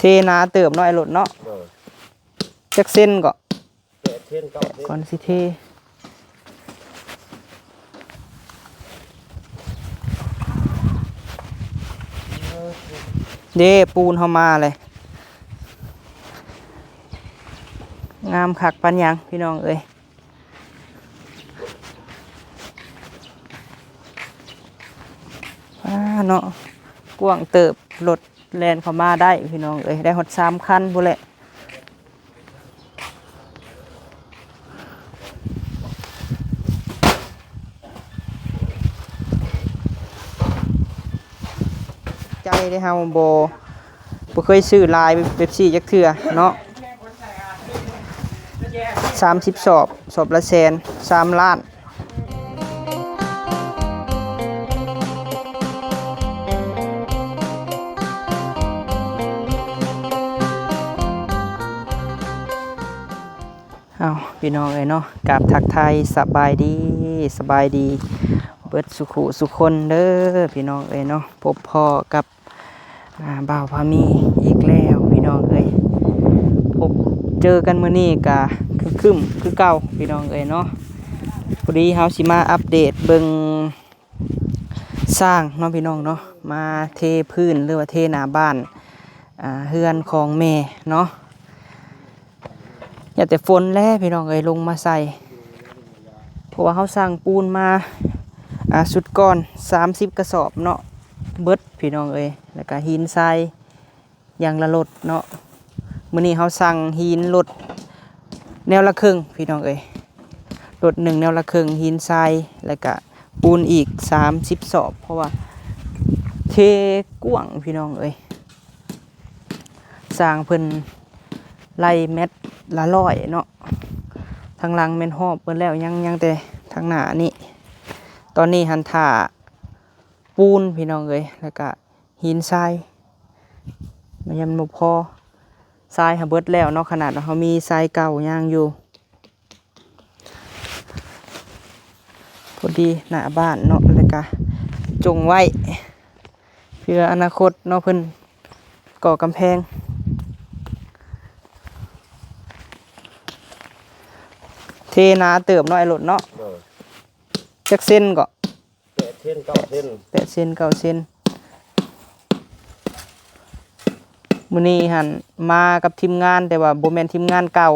ເທໜາເຕີບເນາະ ໄອ້ລົດເນາະ. ໂດຍ. ຈັກເຊັນເກາະ? ແປດເຊັນ ເກົ້າເຊັນ ກ່ອນຊິເທ. ເດ້ ປູນເຮົາມາເລີຍ. ງາມຄັກປານຫຍັງ ພີ່ນ້ອງເອີຍ. ອ້າ ເນາະ ກວ້າງເຕີບ ລົດແລ່ນເຂົ້າມາໄດ້ ພີ່ນ້ອງເອີຍ ໄດ້ຮອດສາມຄັນພຸ້ນແຫຼະ. ໃຈເດ້ ເຮົາບໍ່ ບໍ່ເຄີຍຊື້ຫຼາຍເປັບຊີຈັກເທື່ອເນາະ. ສາມສິບສອບ ສອບລະແສນ ສາມລ້ານ. ເອົາ ພີ່ນ້ອງເອີຍເນາະ ກາບທັກທາຍສະບາຍດີ ສະບາຍດີເບິດສູ່ຄູ່ສູ່ຄົນເດີ ພີ່ນ້ອງເອີຍເນາະ. ພົບພໍ້ກັບ ອ່າ ບ່າວພາມີອີກແລ້ວ ພີ່ນ້ອງເອີຍ. ພົບເຈີກັນມື້ນີ້ກະຄຶ້ມໆຄືເກົ່າ ພີ່ນ້ອງເອີຍເນາະ. ພໍດີເຮົາຊິມາອັບເດດເບິ່ງ ສ້າງເນາະ ພີ່ນ້ອງເນາະ ມາເທພື້ນ ຫຼືວ່າເທໜ້າບ້ານ ອ່າ ເຮືອນຂອງແມ່ເນາະ. ຢ່າແຕ່ຝົນແຫຼະ ພີ່ນ້ອງເອີຍ ລົງມາໃສ່ ເພາະວ່າເຮົາສັ່ງປູນມາ ອ່າ ຊຸດກ່ອນ ສາມສິບກະສອບເນາະ ເບິດ ພີ່ນ້ອງເອີຍ. ແລ້ວກະຫີນຊາຍ ຢ່າງລະລົດເນາະ. ມື້ນີ້ເຮົາສັ່ງຫີນລົດແນວລະເຄິ່ງ ພີ່ນ້ອງເອີຍ ລົດໜຶ່ງແນວລະເຄິ່ງຫີນຊາຍ ແລ້ວກະປູນອີກສາມສິບສອບ ເພາະວ່າເທກວ້າງ ພີ່ນ້ອງເອີຍ. ຊ່າງເພິ່ນໄລ່ແມັດລະຮ້ອຍເນາະ ທາງຫຼັງແມ່ນຮອບເບິດແລ້ວ ຍັງ ຍັງແຕ່ທາງໜ້ານີ້. ຕອນນີ້ຫັ້ນຖ້າປູນ ພີ່ນ້ອງເອີຍ ແລ້ວກະ ຫີນຊາຍ ມັນຍັງບໍ່ພໍ ຊາຍຫາເບິດແລ້ວເນາະ ຂະໜາດວ່າເຮົາມີຊາຍເກົ່າຍ່າງຢູ່. ພໍດີໜ້າບ້ານເນາະ ແລ້ວກະຈົ່ງໄວ້ເພື່ອອະນາຄົດເນາະ ເພິ່ນກໍ່ກຳແພງ. ເທໜາເຕີບເນາະ ໄອ້ລົດເນາະ. ໂດຍ. ຈັກເຊັນເກາະ? ແປດເຊັນ ເກົ້າເຊັນ ແປດເຊັນ ເກົ້າເຊັນ. ມື້ນີ້ຫັ້ນມາກັບທີມງານ ແຕ່ວ່າບໍ່ແມ່ນທີມງານເກົ່າ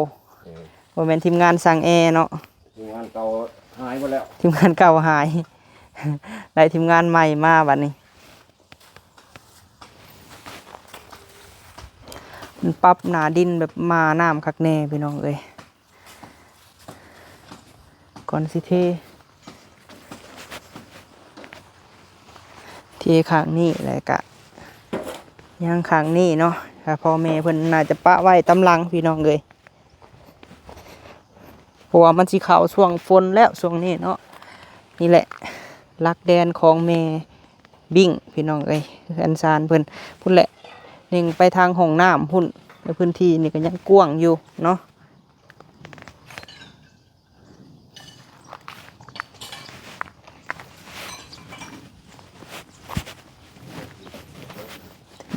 ອືມ ບໍ່ແມ່ນທີມງານຊ່າງແອເນາະ ທີມງານເກົ່າຫາຍໝົດແລ້ວ ທີມງານເກົ່າຫາຍ ໄດ້ທີມງານໃໝ່ມາບັດນີ້. ມັນປັບໜ້າດິນແບບມານ້ຳຄັກແນ່ ພີ່ນ້ອງເອີຍ. ກ່ອນຊິເທ ເທຂ້າງນີ້ ແລ້ວກະຍັງຂ້າງນີ້ເນາະ ຖ້າພໍ່ແມ່ເພິ່ນໜ້າຈະປະໄວ້ຕາມຫຼັງ ພີ່ນ້ອງເອີຍ ເພາະວ່າມັນຊິເຂົ້າຊ່ວງຝົນແລ້ວ ຊ່ວງນີ້ເນາະ. ນີ້ແຫຼະຫຼັກແດນຂອງແມ່ ບິ້ງ ພີ່ນ້ອງເອີຍ ເຮືອນຊານເພິ່ນພຸ້ນແຫຼະ ເນັ່ງໄປທາງຫ້ອງນ້ຳພຸ້ນ ໃນພື້ນທີ່ນີ້ກໍຍັງກວ້າງຢູ່ເນາະ.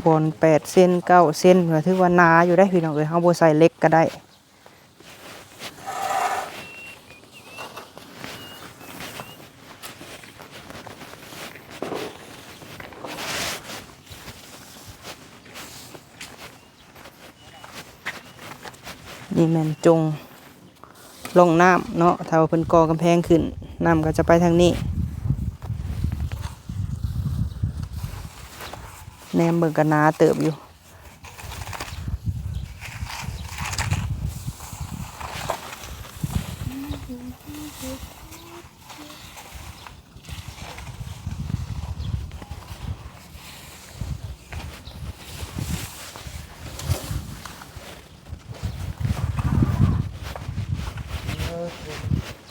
ບ່ອນແປດເຊັນ ເກົ້າເຊັນ ກໍຖືວ່າໜາຢູ່ເດ້ ພີ່ນ້ອງເອີຍ ເຮົາບໍ່ໃສ່ເຫຼັກກໍໄດ້. ນີ້ແມ່ນຈົ່ງລ່ອງນ້ຳເນາະ ຖ້າວ່າເພິ່ນກໍ່ກຳແພງຂຶ້ນ ນ້ຳກໍຈະໄປທາງນີ້ ແນມເບິ່ງກໍໜາເຕີບຢູ່.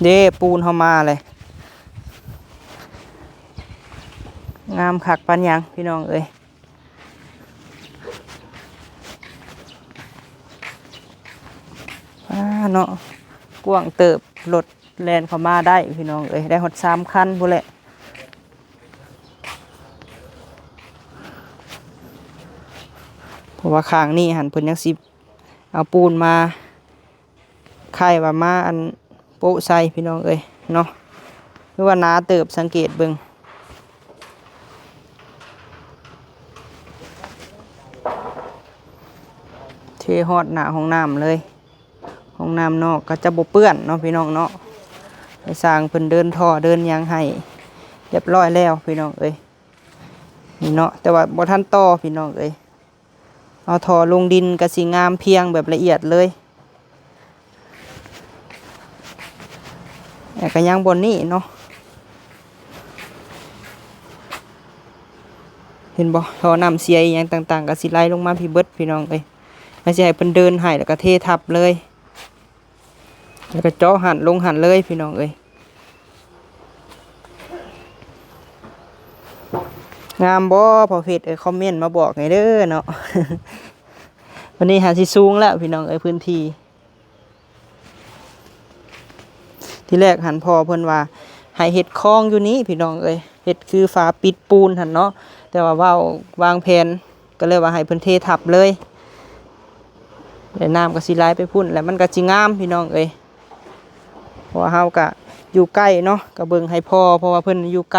ເດ້ ປູນເຮົາມາເລີຍ ງາມຄັກປານຫຍັງ ພີ່ນ້ອງເອີຍ. ອ້າ ເນາະ ກວ້າງເຕີບ ລົດແລ່ນເຂົ້າມາໄດ້ ພີ່ນ້ອງເອີຍ ໄດ້ຮອດສາມຄັນພຸ້ນແຫຼະ. ໂອ້ ະວ່າຂ້າງນີ້ຫັ້ນເພິ່ນຍັງຊິເອົາປູນມາ ຄ້າຍວ່າມາອັນໂປະໃສ່ພີ່ນ້ອງເອີຍເນາະ ຄືວ່າໜາເຕີບ ສັງເກດເບິ່ງ ເທຮອດໜ້າຫ້ອງນ້ຳເລີຍ. ຫ້ອງນ້ຳນອກກໍຈະບໍ່ເປື້ອນເນາະພີ່ນ້ອງເນາະ ໃຫ້ຊ່າງເພິ່ນເດີນທໍ່ເດີນຫຍັງໃຫ້ຮຽບຮ້ອຍແລ້ວພີ່ນ້ອງເອີຍ ນີ້ເນາະ ແຕ່ວ່າບໍ່ທັນຕໍ່ພີ່ນ້ອງເອີຍ ເອົາທໍ່ລົງດິນກໍຊິງາມພຽງແບບລະອຽດເລີຍ ແລະກໍຍັງບ່ອນນີ້ເນາະ ເຫັນບໍ່ ທໍ່ນ້ຳເສຍອີ່ຫຍັງຕ່າງໆ ກໍຊິໄຫຼລົງມາພີ້ເບິດພີ່ນ້ອງເອີຍ ແລ້ວຊິໃຫ້ເພິ່ນເດີນໃຫ້ ແລ້ວກໍເທທັບເລີຍ ແລ້ວກໍເຈາະຫັ້ນລົງຫັ້ນເລີຍພີ່ນ້ອງເອີຍ ງາມບໍ່ພໍ່ເພັດເອີຍ ຄອມເມັນມາບອກແດ່ເດີເນາະ ບາດນີ້ຫາຊິສູງແລ້ວພີ່ນ້ອງເອີຍ ພື້ນທີ່ ທີແລກຫັ້ນພໍ່ເພິ່ນວ່າໃຫ້ເຮັດຄອງຢູ່ນີ້ພີ່ນ້ອງເອີຍ ເຮັດຄືຝາປິດປູນຫັ້ນເນາະ ແຕ່ວ່າເວົ້າວາງແຜນ ກໍເລີຍວ່າໃຫ້ເພິ່ນເທທັບເລີຍ ແລ້ວນ້ຳກໍຊິໄຫຼໄປພຸ້ນ ແລ້ວມັນກໍຊິງາມພີ່ນ້ອງເອີຍ ເພາະວ່າເຮົາກໍຢູ່ໃກ້ເນາະ ກໍເບິ່ງໃຫ້ພໍ່ ເພາະວ່າເພິ່ນຢູ່ໄກ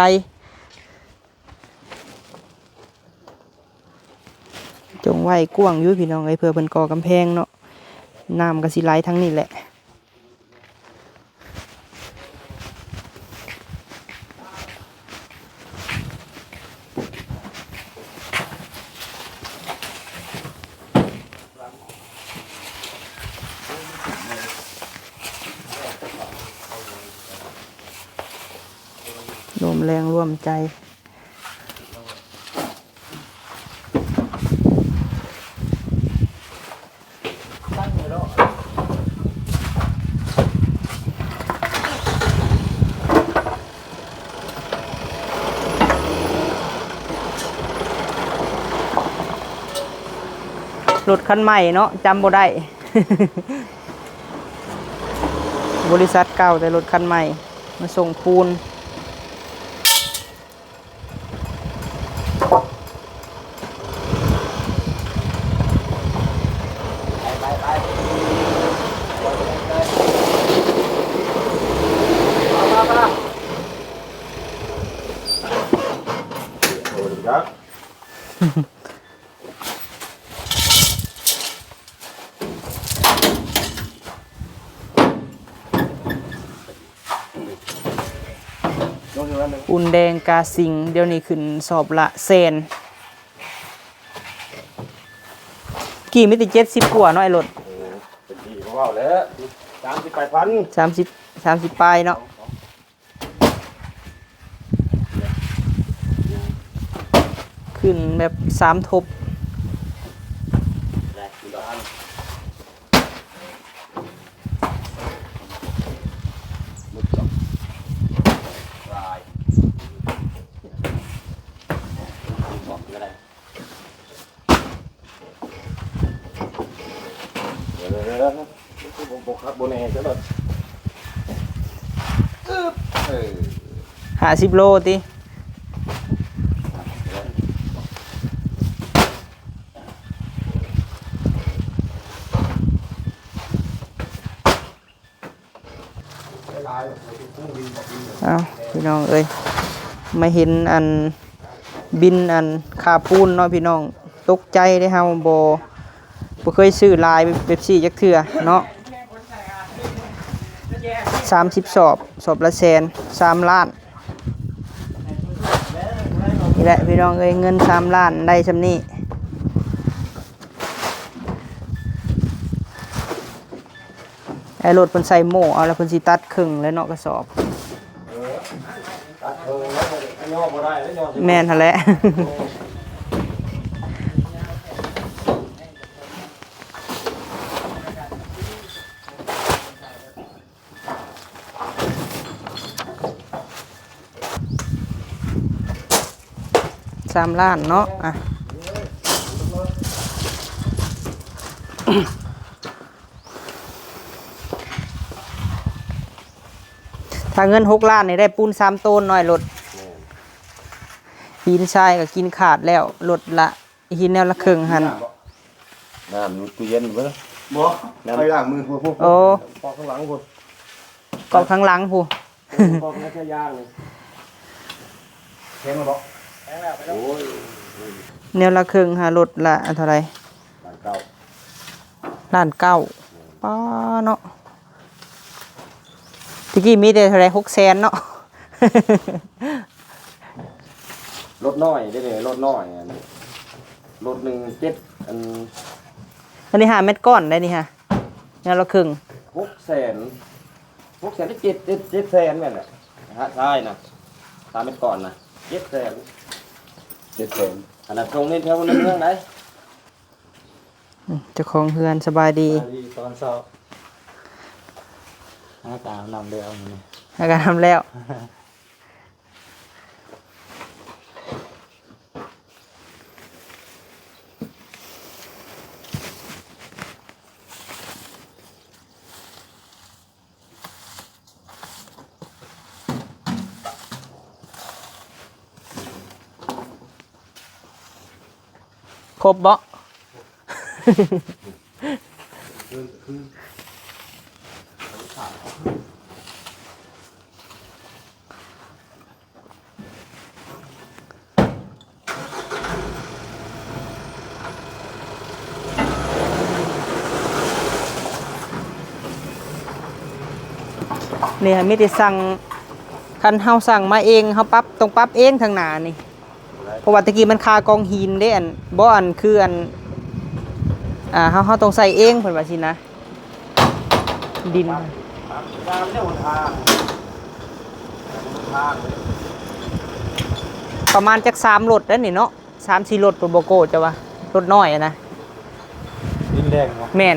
ຈົ່ງໄວ້ກວ້າງຢູ່ພີ່ນ້ອງເອີຍ ເພື່ອເພິ່ນກໍ່ກຳແພງເນາະ ນ້ຳກໍຊິໄຫຼທາງນີ້ແຫຼະ. ລວມແຮງລວມໃຈ. ລົດຄັນໃໝ່ເນາະ ຈຳບໍ່ໄດ້ ບໍລິສັດເກົ່າ ແຕ່ລົດຄັນໃໝ່ມາສົ່ງປູນ. ປູນແດງກາສິງ ດຽວນີ້ຂຶ້ນສອບລະແສນ ກີ້ມີແຕ່ເຈັດສິບກວ່າເນາະ ໄອ້ລົດ ເອີ ເປັນທີ່ເວົ້າແລ້ວ ສາມສິບປາຍພັນ ສາມສິບ ສາມສິບປາຍເນາະ. ຂຶ້ນແບບສາມທົບ ເອີ ບໍ່ ບໍ່ຄັກບໍ່ແນ່ຊະດອກ ອຶບ ເອີ ຫ້າສິບໂລຕິ ອ້າວ ພີ່ນ້ອງເອີຍ ມາເຫັນອັນ ບິນອັນຄ່າປູນເນາະພີ່ນ້ອງ ຕົກໃຈເດ້ ເຮົາບໍ່ ບໍ່ເຄີຍຊື້ຫຼາຍແບບ ແບບຊີ້ຈັກເທື່ອເນາະ ສາມສິບສອບ ສອບລະແສນ ສາມລ້ານ ນີ້ແຫຼະພີ່ນ້ອງເອີຍ ເງິນສາມລ້ານໄດ້ຊ່ຳນີ້. ໄອ້ລົດເພິ່ນໃສ່ໂມ່ເອົາ ແລ້ວເພິ່ນຊິຕັດເຄິ່ງແລ້ວເນາະ ກະສອບ ເອີ ຕັດເຄິ່ງແລ້ວກໍຍໍບໍ່ໄດ້ແລ້ວ ຍໍ ແມ່ນຫັ້ນແຫຼະ ສາມລ້ານເນາະ ອ່ະ ຖ້າເງິນຫົກລ້ານນີ້ໄດ້ປູນສາມໂຕນເນາະ ໄອ້ລົດ ແມ່ນ ຫີນຊາຍກໍກິນຂາດແລ້ວ ລົດລະ ຫີນແນວລະເຄິ່ງຫັ້ນ ແມ່ນບໍ່? ນ້ຳຢູ່ຕູ້ເຢັນເບິ່ງ ບໍ່ ນ້ຳ ໄປລ້າງມືພຸ້ນ ໂອ້ ປອກຂ້າງຫຼັງພຸ້ນ ກອກຂ້າງຫຼັງພຸ້ນ ປອກແລ້ວຈະຍ່າງນີ້ ແຂງແລ້ວບໍ່ ແຂງແລ້ວ ໂອ້ຍ ແນວລະເຄິ່ງຫາ ລົດລະເທົ່າໃດ? ລ້ານເກົ້າ ລ້ານເກົ້າ ປ້າເນາະ ຕະກີ້ມີແຕ່ເທົ່າໃດ? ຫົກແສນເນາະ ລົດນ້ອຍເດ້ນີ້ ລົດນ້ອຍ ອັນ ລົດໜຶ່ງເຈັດ ອັນ ອັນນີ້ຫ້າແມັດກ້ອນໄດ໋ນີ້ຮະ ແນວລະເຄິ່ງ ຫົກແສນ ຫົກແສນ ເຈັດ ເຈັດ ເຈັດແສນແມ່ນແຫຼະ ຮະ ຊາຍນະ ສາມແມັດກ້ອນນະ ເຈັດແສນ ເຈັດແສນ ອັນນັ້ນສົ່ງໃນແຖວໃນເມືອງໃດ໋. ອືມ ເຈົ້າຂອງເຮືອນສະບາຍດີ ສະບາຍດີຕອນເຊົ້າ ຫາການອາບນ້ຳແລ້ວ ຫາການອາບນ້ຳແລ້ວ ຄົບບໍ່? ນີ້ ມີແຕ່ສັ່ງ ຄັນເຮົາສັ່ງມາເອງ ເຮົາປັບ ຕ້ອງປັບເອງທາງໜ້ານີ້ ເພາະວ່າແຕ່ກີ້ມັນຄາກອງຫີນເດ້ ອັນ ບໍ່ ອັນ ຄື ອັນ ອ່າ ເຮົາ ເຮົາຕ້ອງໃສ່ເອງ ເພິ່ນວ່າຊີ້ນະ ດິນ ປະມານຈັກສາມລົດໄດ໋ນີ້ເນາະ ສາມສີ່ລົດ ໂຕບໍ່ໂກ້ ເຈົ້າວ່າ ລົດນ້ອຍນະ ດິນແດງບໍ່? ແມ່ນ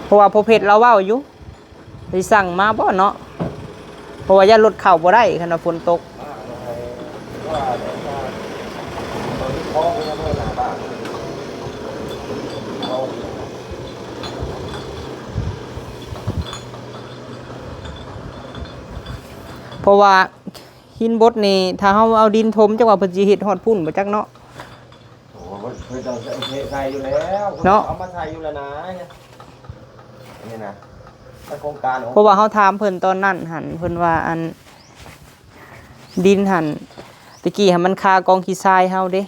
ເພາະວ່າພໍ່ເພັດລາວເວົ້າຢູ່ ຊິສັ່ງມາບໍ່ເນາະ ເພາະວ່າຢ້ານລົດເຂົ້າບໍ່ໄດ້ ຄັນວ່າຝົນຕົກ ເພາະວ່າ ຫີນບົດນີ້ ຖ້າເຮົາເອົາດິນຖົມ ຈັກວ່າເພິ່ນຊິເຮັດຮອດພຸ້ນບໍ່ຈັກເນາະ. ໂອ້ ເພິ່ນ ເພິ່ນຕ້ອງເທໃສ່ຢູ່ແລ້ວ ເນາະ ເອົາມາໃສ່ຢູ່ແລ້ວນະ ນີ້ນະ ໃນໂຄງການຂອງ ເພາະວ່າເຮົາຖາມເພິ່ນຕອນນັ້ນຫັ້ນ ເພິ່ນວ່າ ອັນ ດິນຫັ້ນ ແຕ່ກີ້ຫັ້ນມັນຄາກອງຂີ້ຊາຍເຮົາເດ້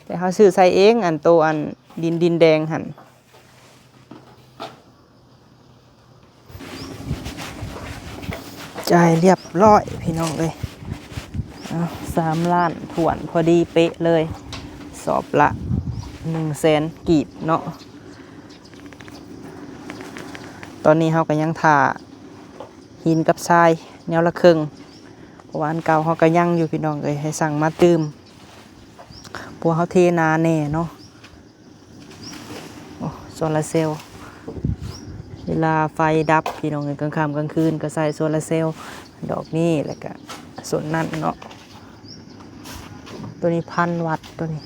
ແຕ່ເຮົາຊື້ໃສ່ເອງ ອັນໂຕ ອັນ ດິນ ດິນແດງຫັ້ນ. ຈ່າຍຮຽບຮ້ອຍພີ່ນ້ອງເອີຍ ເອົາ ສາມລ້ານຖ້ວນ ພໍດີເປະເລີຍ ສອບລະໜຶ່ງແສນກີບເນາະ. ຕອນນີ້ເຮົາກໍຍັງຖ້າຫີນກັບຊາຍແນວລະເຄິ່ງ ເພາະວ່າອັນເກົ່າເຮົາກໍຍັງຢູ່ພີ່ນ້ອງເອີຍ ໃຫ້ສັ່ງມາຕື່ມ ເພາະວ່າເຮົາເທໜາແນ່ເນາະ. ໂອ້ ໂຊລາເຊວ ເວລາໄຟດັບພີ່ນ້ອງເອີຍ ກາງຄ່ຳກາງຄືນກໍໃສ່ໂຊລາເຊວ ດອກນີ້ ແລ້ວກະໂຊນນັ້ນເນາະ. ໂຕນີ້ພັນວັດ ໂຕນີ້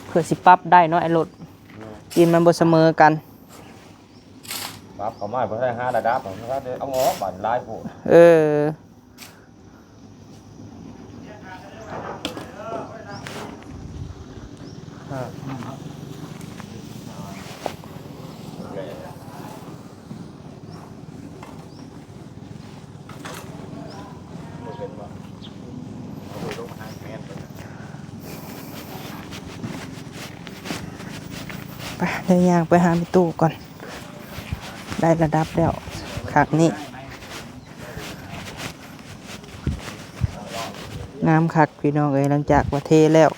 ເພື່ອຊິປັບໄດ້ເນາະ ໄອ້ລົດ ແມ່ນ ດິນມັນບໍ່ສະເໝີກັນ ປັບເຂົ້າມາບໍ່ໄດ້ຫາລະດັບ ເອົາອອກບາດຫຼາຍໂພດ ເອີ. ໄປ ເດີຍ່າງໄປຫາແມ່ຕູ້ກ່ອນ ໄດ້ລະດັບແລ້ວ ຄັກນີ້ ງາມຄັກພີ່ນ້ອງເອີຍ ຫຼັງຈາກວ່າເທແລ້ວ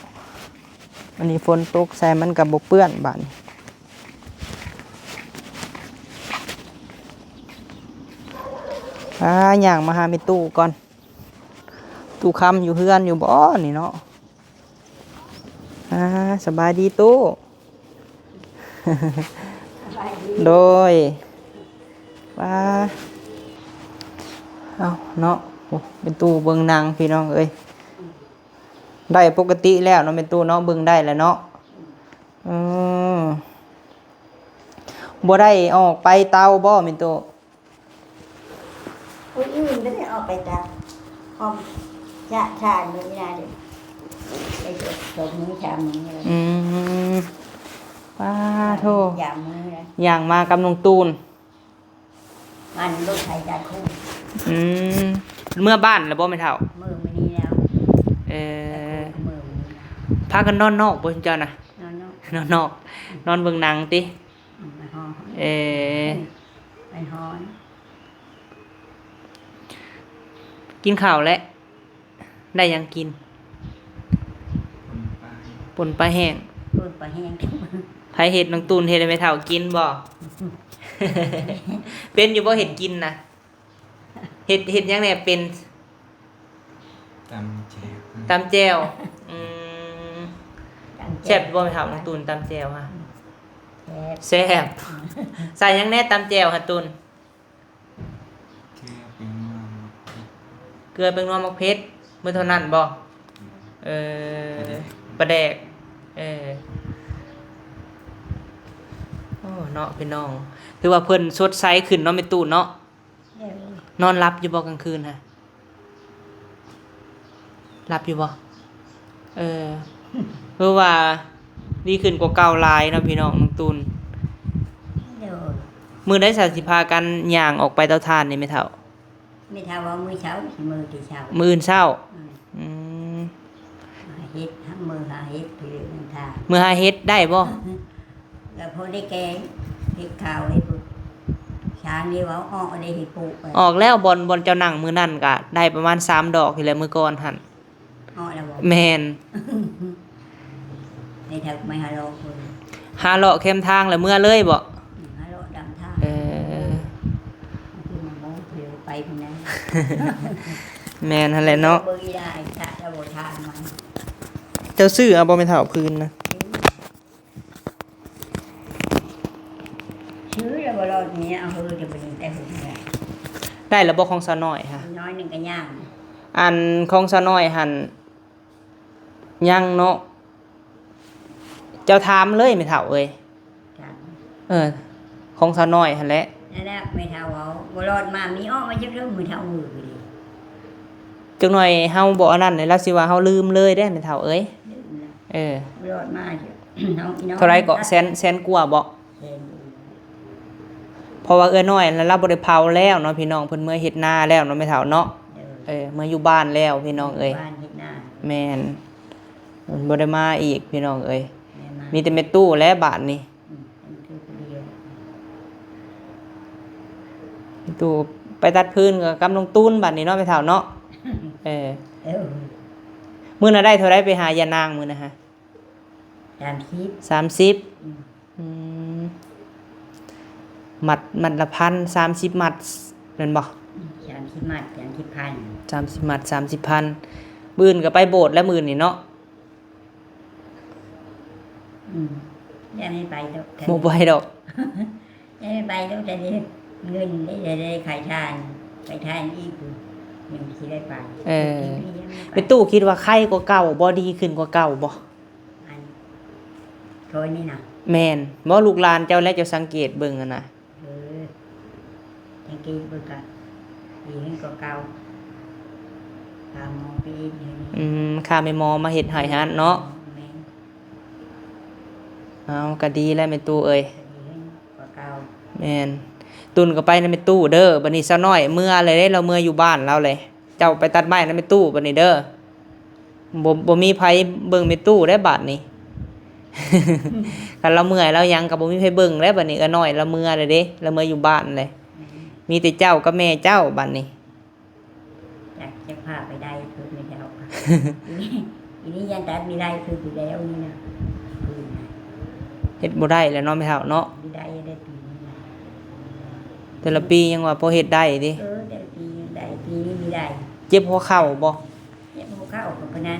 ອັນນີ້ຝົນຕົກໃສ່ມັນກໍບໍ່ເປື້ອນບາດນີ້ ອ່າ ຍ່າງມາຫາແມ່ຕູ້ກ່ອນ ຕູ້ຄຳຢູ່ເຮືອນຢູ່ບໍ່ນີ້ເນາະ ອ່າ ສະບາຍດີຕູ້ ໂດຍ ວ່າ ເອົ້າເນາະ ໂອ້ ແມ່ຕູ້ເບິ່ງໜັງພີ່ນ້ອງເອີຍ ໄດ້ປົກກະຕິແລ້ວເນາະ ແມ່ຕູ້ເນາະ ເບິ່ງໄດ້ແລ້ວເນາະ ເອີ ບໍ່ໄດ້ອອກໄປເຕົາບໍ່ແມ່ຕູ້? ມື້ອື່ນກໍໄດ້ອອກໄປຕາມ ອອກຈາກຊານມື້ນີ້ນະເດ້ ໄປສອງມື້ສາມມື້ແລ້ວ. ອືມ ປາໂທ ສາມມື້ສາມມື້ແລ້ວ ຍ່າງມາກັບນ້ອງຕູນ ມັນລົດໄຖຈາກຄູ. ອືມ ເມືອບ້ານແລ້ວບໍ່ແມ່ເຖົ້າ? ເມືອມື້ນີ້ແລ້ວ. ເອີ ເມືອມື້ນີ້ ພາກັນນອນນອກບໍ່ເຈົ້ານະ? ນອນນອກ ນອນນອກ ນອນເບິ່ງໜັງຕິ? ອືມ ມັນຮ້ອນ. ເອີ ມັນຮ້ອນ. ກິນເຂົ້າແລ້ວ? ໄດ້ຫຍັງກິນ? ປົ່ນປາແຫ້ງ ປົ່ນປາແຫ້ງ ປົ່ນປາແຫ້ງ. ໃຜເຮັດ? ນ້ອງຕູນເຮັດໃຫ້ແມ່ເຖົ້າກິນບໍ່? ເປັນຢູ່ບໍ່ເຮັດກິນນະ? ເຮັດ ເຮັດຫຍັງແດ່ເປັນ? ຕຳແຈ່ວ ຕຳແຈ່ວ. ອືມ ຕຳແຈ່ວ ແຊບຢູ່ບໍ່ແມ່ເຖົ້າ? ນ້ອງຕູນຕຳແຈ່ວຫະ ແຊບ ແຊບ. ອືມ ໃສ່ຫຍັງແດ່ຕຳແຈ່ວຫະຕູນ? ເກືອ ແປ້ງນົວ ໝາກເຜັດ ເກືອ ແປ້ງນົວ ໝາກເຜັດ ມີເທົ່ານັ້ນບໍ່? ເອີ ປາແດກ ປາແດກ. ເອີ ໂອ້ ເນາະພີ່ນ້ອງ ຖືວ່າເພິ່ນສົດໃສຂຶ້ນເນາະແມ່ຕູ້ເນາະ. ໂດຍ. ນອນຫຼັບຢູ່ບໍ່ກາງຄືນຫະ? ຫຼັບຢູ່ບໍ່? ເອີ ຄືວ່າດີຂຶ້ນກວ່າເກົ່າຫຼາຍເນາະພີ່ນ້ອງ ນ້ອງຕູນ. ໂດຍ. ມື້ໃດຊະຊິພາກັນຍ່າງອອກໄປເຕົາຖ່ານນີ້ແມ່ເຖົ້າ? ແມ່ເຖົ້າວ່າມື້ເຊົ້າ ຊິມື້ແຕ່ເຊົ້າ ມື້ອື່ນເຊົ້າ. ອືມ ອືມ ຫາເຫັດ ຫາມື້ຫາເຫັດ ໄປເລີຍນຳທາງ ມື້ຫາເຫັດໄດ້ບໍ່? ກໍພໍໄດ້ແກງ ເຫັດຂາວ ເຫັດ ຊ່າງນີ້ເວົ້າອອກໄດ້ ເຫັດປູກໄປ ອອກແລ້ວ. ບ່ອນ ບ່ອນເຈົ້ານັ່ງມື້ນັ້ນກະໄດ້ປະມານສາມດອກນີ້ແຫຼະ ມື້ກ່ອນຫັ້ນ. ເນາະ ແລ້ວບໍ່? ແມ່ນ. ໄດ້ເຖິງໄມ້ຫ້າເລາະພຸ້ນ ຫ້າເລາະແຄມທາງແລ້ວເມືອເລີຍບໍ່? ອືມ ຫ້າເລາະດຳທາງ. ເອີ ຄືມັນບໍ່ໄປພຸ້ນນະ. ແມ່ນຫັ້ນແຫຼະເນາະ. ເບິ່ງອີ່ຫຼ້າ ຈະລະບໍ່ທາງມັນ. ເຈົ້າຊື້ເອົາບໍ່ແມ່ເຖົ້າ ພື້ນນະ? ຊື້ ຊື້ແລ້ວບໍ່ລອດນີ້ ເອົາເຮີດຽວບັດນີ້ ແຕ່ເຮີດນີ້ ໄດ້ແລ້ວບໍ່ຂອງສາວນ້ອຍຫະ? ນ້ອຍໜຶ່ງກໍຍ່າງ. ອັນຂອງສາວນ້ອຍຫັ້ນຍັງເນາະ ເຈົ້າຖາມເລີຍແມ່ເຖົ້າເອີຍ. ເອີ ຂອງສາວນ້ອຍຫັ້ນແຫຼະ. ນັ້ນແຫຼະ ແມ່ເຖົ້າເວົ້າ ບໍ່ລອດມາມີອອກມາຈັກເທື່ອ ແມ່ເຖົ້າເອີຍ. ຈັກໜ່ອຍເຮົາບໍ່ອັນນັ້ນເລີຍ ລາວຊິວ່າເຮົາລືມເລີຍເດ້ແມ່ເຖົ້າເອີຍ. ເອີ ບໍ່ລອດມາ ເທົ່າໃດເກາະ? ແສນ ແສນກວ່າບໍ່? ເອີ ເພາະວ່າເອື້ອຍນ້ອຍລາວບໍ່ໄດ້ເຜົາແລ້ວເນາະພີ່ນ້ອງ ເພິ່ນເມືອເຮັດນາແລ້ວເນາະແມ່ເຖົ້າເນາະ. ເອີ ເອີ ເມືອຢູ່ບ້ານແລ້ວພີ່ນ້ອງເອີຍ. ເມືອບ້ານເຮັດນາ. ແມ່ນ ບໍ່ໄດ້ມາອີກພີ່ນ້ອງເອີຍ. ແມ່ນ ມີແຕ່ແມ່ຕູ້ແຫຼະບາດນີ້. ອືມ ແມ່ຕູ້ຜູ້ດຽວ. ແມ່ຕູ້ໄປຕັດຟືນກໍກັບນ້ອງຕູນບາດນີ້ເນາະແມ່ເຖົ້າເນາະ. ເອີ ເອີ ມື້ນັ້ນໄດ້ເທົ່າໃດໄປຫາຍານາງມື້ນັ້ນຫະ? ສາມສິບ ສາມສິບ. ອືມ ອືມ ມັດ ມັດລະພັນ ສາມສິບມັດແມ່ນບໍ່? ອືມ ສາມສິບມັດ ສາມສິບພັນ ສາມສິບມັດ ສາມສິບພັນ. ມື້ອື່ນກໍໄປໂບດແລ້ວມື້ອື່ນນີ້ເນາະ. ອືມ ຢ້ານໃຫ້ໄປດອກ ບໍ່ໄປດອກ. ເອີ ໄປໂລດ ແຕ່ເງິນໄດ້ ໄດ້ຂາຍຖ່ານ ຂາຍຖ່ານອີກ ຍັງຊິໄດ້ໄປ. ເອີ ແມ່ຕູ້ຄິດວ່າໄຄກວ່າເກົ່າບໍ່? ດີຂຶ້ນກວ່າເກົ່າບໍ່? ອັນ ໂທນີ້ນະ? ແມ່ນ. ບໍ່ ລູກຫຼານເຈົ້າແລະ ເຈົ້າສັງເກດເບິ່ງຫັ້ນນະ. ເອີ ສັງເກດເບິ່ງກະດີຂຶ້ນກວ່າເກົ່າ. ພາໝໍໄປເຮັດໃຫ້. ອືມ ພາແມ່ໝໍມາເຮັດໃຫ້ຫັ້ນເນາະ. ແມ່ນ. ເອົາ ກະດີແລ້ວແມ່ຕູ້ເອີຍ. ກວ່າເກົ່າ. ແມ່ນ. ຕຸ່ນກໍໄປນຳແມ່ຕູ້ເດີ. ບັດນີ້ສາວນ້ອຍເມືອແລ້ວເດ້ ລາວເມືອຢູ່ບ້ານລາວແລ້ວ. ເຈົ້າໄປຕັດໄມ້ນຳແມ່ຕູ້ບັດນີ້ເດີ. ບໍ່ ບໍ່ມີໃຜເບິ່ງແມ່ຕູ້ແລ້ວບາດນີ້. ຄັນລາວເມື່ອຍລາວຫຍັງກໍບໍ່ມີໃຜເບິ່ງແລ້ວບາດນີ້. ເອື້ອຍນ້ອຍລາວເມືອແລ້ວເດ້ ລາວເມືອຢູ່ບ້ານແລ້ວ. ແມ່ນ. ມີແຕ່ເຈົ້າກັບແມ່ເຈົ້າບາດນີ້. ຈັກ ຈັກພາໄປໄດ້ຄືແມ່ເຖົ້າ. ອີນີ້ ອີນີ້ຢ້ານຕັດມີໄດ້ຄືຢູ່ແລ້ວນີ້ນະ. ເຮັດບໍ່ໄດ້ແລ້ວເນາະແມ່ເຖົ້າເນາະ. ມີໄດ້ໄດ້ປີນີ້ນະ. ແຕ່ລະປີຍັງວ່າພໍເຮັດໄດ້ຕິ? ເອີ ແຕ່ລະປີຍັງໄດ້ ປີນີ້ມີໄດ້. ເຈັບຫົວເຂົ່າບໍ່? ເຈັບຫົວເຂົ່າກໍປານນັ້ນ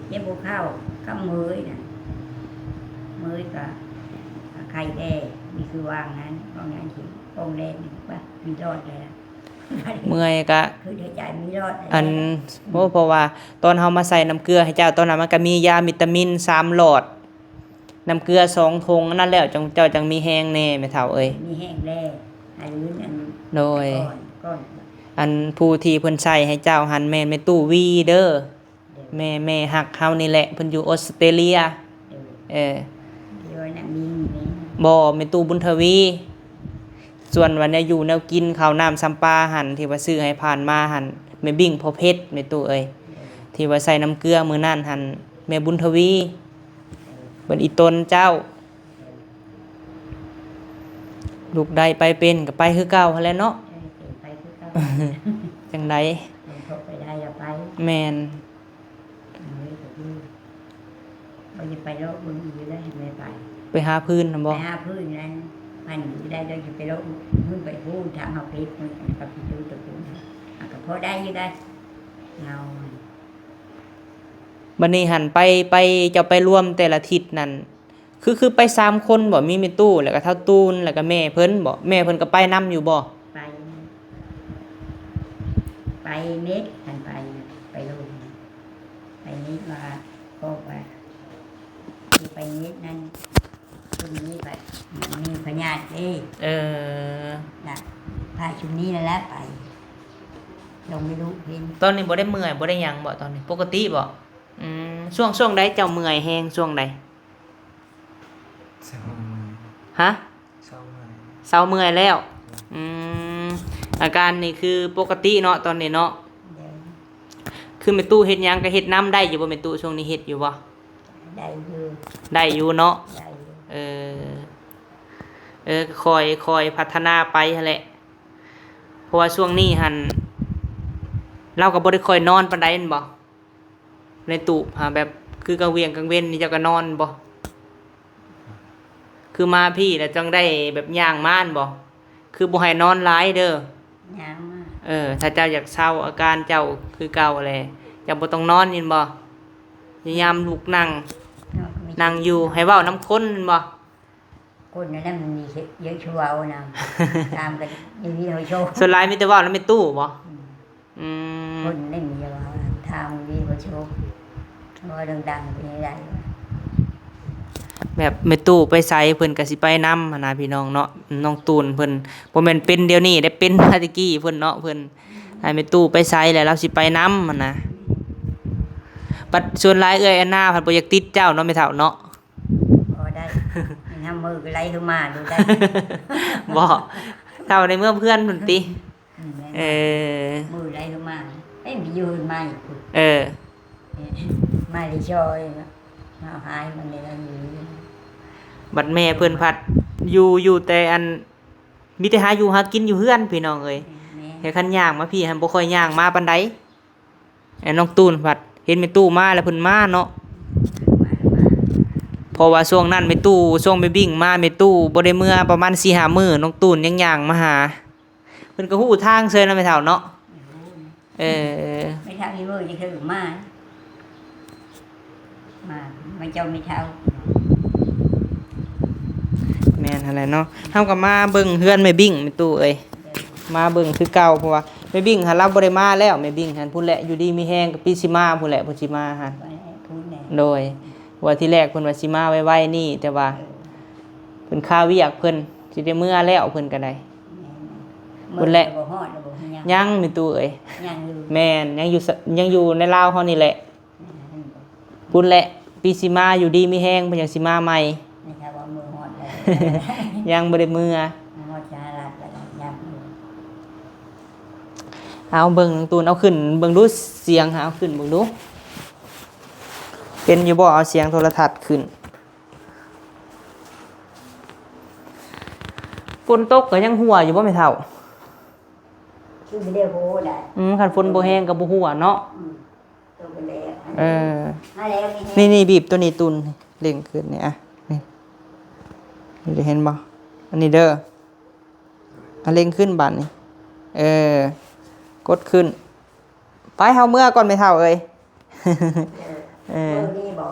ເຈັບຫົວເຂົ່າກັບເມື່ອຍນະ. ເມື່ອຍກໍໄຂ້ແດ່ ມີຄືວ່າງນັ້ນ ວ່າງນັ້ນຊິປ່ອງແດດນີ້ວ່າມີຫຼອດແລ້ວ. ເມື່ອຍກະ ຄືໃນໃຈມີຫຼອດແລ້ວ ອັນ ໂອ້ ເພາະວ່າຕອນເຮົາມາໃສ່ນ້ຳເກືອໃຫ້ເຈົ້າ ຕອນນັ້ນມັນກະມີຢາວິຕາມິນສາມຫຼອດ. ນ້ຳເກືອສອງຖົງອັນນັ້ນແລ້ວ ຈັ່ງ ເຈົ້າຈັ່ງມີແຮງແດ່ແມ່ເຖົ້າເອີຍ. ມີແຮງແລ້ວ ອັນນີ້ ອັນ ໂດຍ ກ່ອນ ກ່ອນ ອັນຜູ້ທີ່ເພິ່ນໃສ່ໃຫ້ເຈົ້າຫັ້ນແມ່ນແມ່ຕູ້ວີເດີ. ໂດຍ ແມ່ ແມ່ຮັກເຮົານີ້ແຫຼະ ເພິ່ນຢູ່ອົດສະຕຣາເລຍ. ໂດຍ ເອີ ທີ່ວ່ານາງມີແມ່ນ ບໍ່ ແມ່ຕູ້ບຸນທະວີ. ສ່ວນວ່າແນວຢູ່ແນວກິນ ເຂົ້ານ້ຳຊຳປາຫັ້ນ ທີ່ວ່າຊື້ໃຫ້ຜ່ານມາຫັ້ນ ແມ່ບິ້ງພໍ່ເພັດ ແມ່ຕູ້ເອີຍ. ໂດຍ ທີ່ວ່າໃສ່ນ້ຳເກືອມື້ນັ້ນຫັ້ນ ແມ່ບຸນທະວີ. ເອີ ເພິ່ນອີ່ຕົນເຈົ້າ. ໂດຍ ລູກໄດ້ໄປເປັນກໍໄປຄືເກົ່າຫັ້ນແຫຼະເນາະ. ເອີ ເປັນໄປຄືເກົ່າ ຈັ່ງໃດ ເພິ່ນເຂົ້າໄປໄດ້ກໍໄປ. ແມ່ນ. ເອີ ກໍດີ ບໍ່ໄດ້ໄປເລາະເບິ່ງອີກແລ້ວ ແມ່ໄປ ໄປຫາພື້ນຫັ້ນບໍ່? ໄປຫາພື້ນນັ້ນ ມັນຢູ່ໄດ້ ແລ້ວຊິໄປເລາະພື້ນໄປພູນ ທາງເຮົາເພດ ມັນກໍໄປຢູ່ຕະກຸນ ມັນກໍພໍໄດ້ຢູ່ໄດ໋ ເງົາ. ບັດນີ້ຫັ້ນໄປ ໄປ ເຈົ້າໄປລວມແຕ່ລະທິດນັ້ນ ຄື ຄືໄປສາມຄົນບໍ່? ມີແມ່ຕູ້ ແລ້ວກໍທ້າວຕູນ ແລ້ວກໍແມ່ເພິ່ນບໍ່? ແມ່ເພິ່ນກໍໄປນຳຢູ່ບໍ່? ໄປ ໄປເມັດ ຄັນໄປ ໄປໂລດ ໄປເມັດວ່າ ບອກວ່າຊິໄປເມັດນັ້ນ ຄົນນີ້ບັດມັນມີພະຍາດເດ້. ເອີ ລະພາຊຸມນີ້ນັ້ນແຫຼະໄປ ລອງໄປດູເຫັນ. ຕອນນີ້ບໍ່ໄດ້ເມື່ອຍ ບໍ່ໄດ້ຫຍັງບໍ່ຕອນນີ້? ປົກກະຕິບໍ່? ອືມ ຊ່ວງ ຊ່ວງໃດເຈົ້າເມື່ອຍແຮງ ຊ່ວງໃດ? ເຊົາເມື່ອຍ. ຮະ? ເຊົາເມື່ອຍ. ເຊົາເມື່ອຍແລ້ວ. ອືມ ອາການນີ້ຄືປົກກະຕິເນາະ ຕອນນີ້ເນາະ. ໂດຍ ຄືແມ່ຕູ້ເຮັດຫຍັງກໍເຮັດນຳໄດ້ຢູ່ບໍ່ແມ່ຕູ້? ຊ່ວງນີ້ເຮັດຢູ່ບໍ່? ໄດ້ຢູ່. ໄດ້ຢູ່ເນາະ. ໄດ້ຢູ່. ເອີ ເອີ ຄ່ອຍ ຄ່ອຍພັດທະນາໄປຫັ້ນແຫຼະ ເພາະວ່າຊ່ວງນີ້ຫັ້ນ ລາວກໍບໍ່ໄດ້ຄ່ອຍນອນປານໃດແມ່ນບໍ່? ໃນຕູບຫາ ແບບຄືກາງວຽງກາງເວັນນີ້ເຈົ້າກໍນອນບໍ່? ຄືມາພີ້ແລ້ວຈັ່ງໄດ້ແບບຍ່າງມາແມ່ນບໍ່? ຄືບໍ່ໃຫ້ນອນຫຼາຍເດີ ຍ່າງມາ. ເອີ ຖ້າເຈົ້າຢາກເຊົາອາການເຈົ້າຄືເກົ່າແຫຼະ ເຈົ້າບໍ່ຕ້ອງນອນແມ່ນບໍ່? ພະຍາຍາມລຸກນັ່ງ ນັ່ງຢູ່ ໃຫ້ເວົ້ານຳຄົນແມ່ນບໍ່? ຄົນນັ້ນແຫຼະມັນມີເຍອະຊວາວນຳ ຕາມກັນຢູ່ທີ່ເຮົາໂຊ. ສ່ວນຫຼາຍມີແຕ່ເວົ້ານຳແມ່ຕູ້ບໍ່? ອືມ ອືມ ຄົນນັ້ນມີແຕ່ເວົ້ານຳ ທາງມີເຮົາໂຊ ເວົ້າດັງໆ ເປັນໄດ້. ແບບແມ່ຕູ້ໄປໃສເພິ່ນກໍຊິໄປນຳຫັ້ນນະ ພີ່ນ້ອງເນາະ. ນ້ອງຕູນເພິ່ນບໍ່ແມ່ນເປັນດຽວນີ້ເດ້ ເປັນມາແຕ່ກີ້ເພິ່ນເນາະ ເພິ່ນໃຫ້ແມ່ຕູ້ໄປໃສແລ້ວລາວຊິໄປນຳຫັ້ນນະ. ບັດສ່ວນຫຼາຍເອື້ອຍແອນນາພັດບໍ່ຢາກຕິດເຈົ້າເນາະ ແມ່ເຖົ້າເນາະ. ພໍໄດ້ ຍາມມື້ໄລ່ຄືມາດູໄດ້. ບໍ່ ເທົ່າໃນເມືອງເພື່ອນພຸ້ນຕິ? ອືມ ແມ່ນ. ເອີ ມື້ໄລ່ຄືມາ ເອີ ຢູ່ມາອີກພຸ້ນ. ເອີ ມາທີ່ຊອຍ ມາຫາຍມັນໄດ້ຢູ່. ບັດແມ່ເພິ່ນພັດຢູ່ ຢູ່ແຕ່ອັນ ມີແຕ່ຫາຢູ່ຫາກິນຢູ່ເຮືອນ ພີ່ນ້ອງເອີຍ. ແມ່ນ. ແຕ່ຄັນຍ່າງມາພີ້ຫັ້ນບໍ່ຄ່ອຍຍ່າງມາປານໃດ. ແອ ນ້ອງຕູນພັດເຫັນແມ່ຕູ້ມາແລ້ວເພິ່ນມາເນາະ. ມາ ມາ ເພາະວ່າຊ່ວງນັ້ນແມ່ຕູ້ ຊ່ວງແມ່ບິ້ງມາ ແມ່ຕູ້ບໍ່ໄດ້ເມືອປະມານສີ່ຫ້າມື້ ນ້ອງຕູນຍັງຍ່າງມາຫາ. ເພິ່ນກໍຮູ້ທາງເຊີຍເນາະແມ່ເຖົ້າເນາະ. ເອີ ແມ່ເຖົ້າອີເວີຈະເຄີມາ ມາ ມາເຈົ້າແມ່ເຖົ້າ. ແມ່ນຫັ້ນແຫຼະເນາະ ເຮົາກໍມາເບິ່ງເຮືອນແມ່ບິ້ງ ແມ່ຕູ້ເອີຍ. ມາເບິ່ງຄືເກົ່າ ເພາະວ່າແມ່ບິ້ງຫັ້ນລາວບໍ່ໄດ້ມາແລ້ວ. ແມ່ບິ້ງຫັ້ນພຸ້ນແຫຼະ ຢູ່ດີມີແຮງກໍປີຊິມາພຸ້ນແຫຼະ ເພິ່ນຊິມາຫັ້ນ. ພຸ້ນແຫຼະ. ໂດຍ ວ່າທີແລກເພິ່ນວ່າຊິມາໄວໆນີ້ ແຕ່ວ່າ ເອີ ເພິ່ນຄາວຽກເພິ່ນ ຊິໄດ້ເມືອແລ້ວເພິ່ນກໍໄດ້. ແມ່ນ. ພຸ້ນແຫຼະ ບໍ່ຮອດແລ້ວບໍ່? ຍັງ ຍັງແມ່ຕູ້ເອີຍ. ຍັງຢູ່. ແມ່ນ ຍັງຢູ່ ຍັງຢູ່ໃນລາວເຮົານີ້ແຫຼະ. ພຸ້ນແຫຼະ ປີຊິມາຢູ່ດີມີແຮງ ເພິ່ນຈັ່ງຊິມາໃໝ່. ນີ້ຖ້າວ່າມື້ຮອດແລ້ວ ຍັງບໍ່ໄດ້ເມືອ ຮອດສະຫະລັດແລ້ວຍັງ. ເອົາເບິ່ງ ຕູ້ນ ເອົາຂຶ້ນເບິ່ງດູ ສຽງ ເອົາຂຶ້ນເບິ່ງດູ ເປັນຢູ່ບໍ່? ເອົາສຽງໂທລະທັດຂຶ້ນ. ຝົນຕົກກໍຍັງຮົ່ວຢູ່ບໍ່ແມ່ເຖົ້າ? ຄືໄດ້ໂຫໄດ້. ອືມ ຄັນຝົນບໍ່ແຮງກໍບໍ່ຮົ່ວເນາະ. ອືມ. ຕົກໄປແລ້ວ ເອີ ມາແລ້ວ ນີ້ ນີ້ ນີ້ ບີບຕົວນີ້ ຕູນ ເລັ່ງຂຶ້ນນີ້ ອະ ນີ້ ນີ້ ເຫັນບໍ່? ອັນນີ້ເດີ ອະ ເລັ່ງຂຶ້ນບາດນີ້ ເອີ ກົດຂຶ້ນ. ໄປ ເຮົາເມືອກ່ອນແມ່ເຖົ້າເອີຍ. ເອີ ເອີ ເມືອນີ້ບໍ່?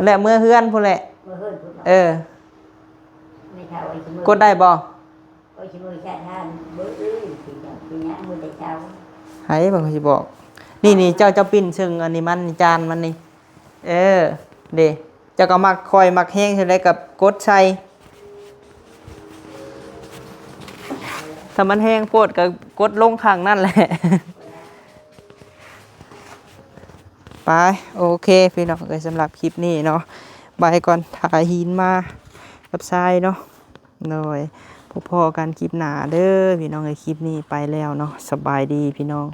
ແຫຼະ ເມືອເຮືອນພຸ້ນແຫຼະ. ເມືອເຮືອນພຸ້ນບໍ່? ເອີ ແມ່ເຖົ້າ ກົດໄດ້ບໍ່? ໂອ້ຍ ຊິເມືອຊະທ່ານ ເບິ່ງເອີຍ ຊິເຈົ້າ ຊິຫຍັງມື້ແຕ່ເຊົ້າ. ໃຫ້ເບິ່ງ ຂ້ອຍຊິບອກ. ນີ້ ນີ້ ເຈົ້າ ເຈົ້າປິ່ນເຊິ່ງອັນນີ້ມັນ ຈານມັນນີ້. ເອີ ເດ້ เจ้าก็มักค่อยมักแฮงเท่าใดก็กดใส่ ถ้ามันแฮงโพดก็กดลงข้างนั่นแหละ ไป โอเค พี่น้องเอ้ย สำหรับคลิปนี้เนาะ ไปก่อน ถ่าหินมากับทรายเนาะ โดย พบพ้อกันคลิปหน้าเด้อ พี่น้องเอ้ย คลิปนี้ไปแล้วเนาะ สบายดีพี่น้อง